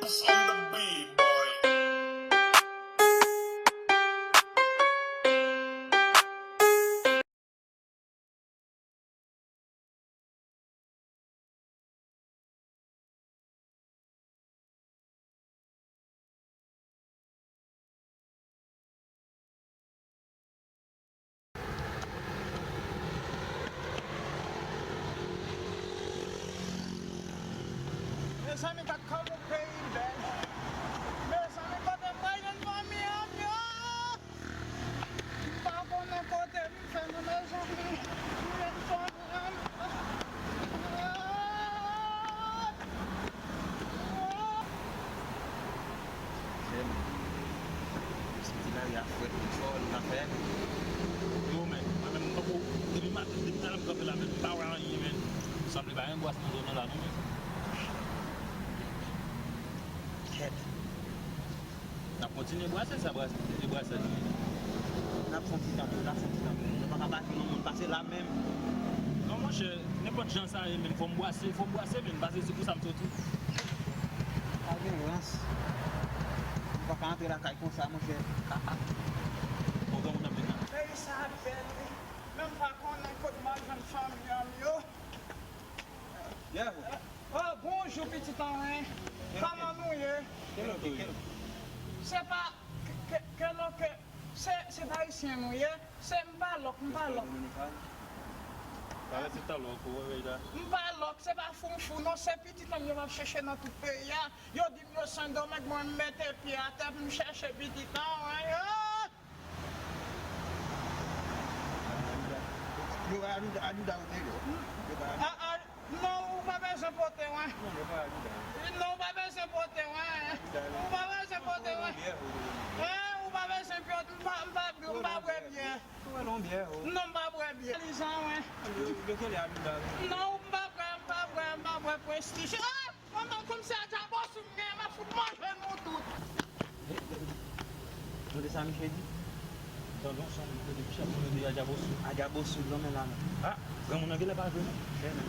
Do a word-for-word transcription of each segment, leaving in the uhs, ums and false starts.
On the beat, boy. Mezanmi, gad kòman peyi bèl. Mezanmi, kote m pral jwenn fanmi an, yo? M pa konnen kote m fè non, mezanmi. M jwenn fanmi an. Jèm. Ti lari a frèt, li fò, li ka fè. Yo, men, mwen menm, m poko, depi maten, depi talè m kanpe la, men m pa wè anyen, men. Sanble pa gen bwase nan zòn nan la, non, men. Kèt. N ap kontinye brase sa, brase, e brase li ye. N ap fè yon ti tan tou, n ap fè yon ti tan tou. Nou pa ka pa jwenn yon moun pase la menm. Non, monchè, nenpòt jan sa ye, men fò m brase, fò m brase, men pase se pou sa m soti. Pa gen rans. Ou pa ka antre lakay konsa, monchè. Ah, ah. Bon, granmoun ap vin la. Peyi sa bèl, wi. Men m pa konnen kot m a jwenn fanmi an m yo. Yeah. Oh, bonjou, pitit an mwen. Kòman nou ye? Kèlè ke, kèlè ke. Se pa, ke, ke, kèlè ke, se, se pa ayisyen nou ye. Se, m pa lòk, m pa lòk. Pale se talè w ko wè la. M pa lòk, se pa founfou non, se pitit an m yo m ap chèche nan tout peyi a. Yo di m yo Sendomeng, mwen m mete pye atè pou m chèche pitit an mwen yo. Yo bay Alouda, Alouda ou te yo. Yo bay Alouda. Ah, ah, non, ou pa bezwen pote, wen. Non, yo bay Alouda. Non, ou pa bezwen pote, wen. Alouda, wi. Ou pa bezwen pote, wen. Ou te wè lon byè, ou te wè lon byè. Hein, ou pa bezwen pote, m pa, m pa, m pa bwè byè. Ou te wè lon byè, ou. Non, m pa bwè byè. Lizan, wen. Yo, yo kele Alouda, wi. Non, m pa bwè, m pa bwè, m pa bwè prestij. Ah! Manman, kòmsi a djabosou m genyen, m ap fout manje nou tout. Tande sa misye di? Tande yon son, misye di, misye ap mande de a djabosou. A djabosou, granmè la, non. Ah, granmoun nan genlè pa jwe, non. Chè, non.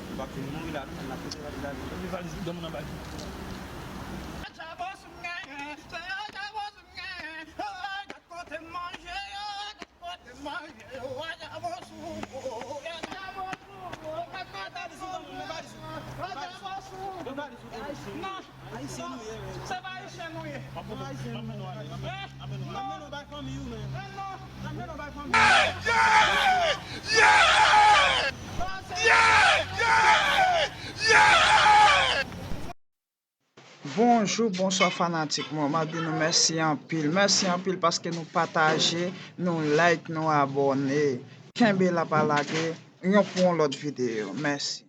Li p ap fin mouri la, non, l ap pote valiz la, non. Pote valiz granmoun nan bay. A djabosou m genyen, se a djabosou m genyen. Oh, gad kote m manje, oh, gad kote m manje, oh, a djabosou, oh, a djabosou, oh, gad kote m manje, oh, a djabosou. Non. Ayisyen nou ye, men. Se pa ayisyen nou ye. Non, ayisyen nou ye. Anmenn nou bay fanmi ou, men. Anmenn nou bay fanmi ou. Bonjou, bonswa fanatik mwen. M ap di nou mèsi anpil. Mèsi anpil paske nou pataje, nou like, nou abòne. Kenbe la, pa lage. Yon pou yon lòt videyo. Mèsi.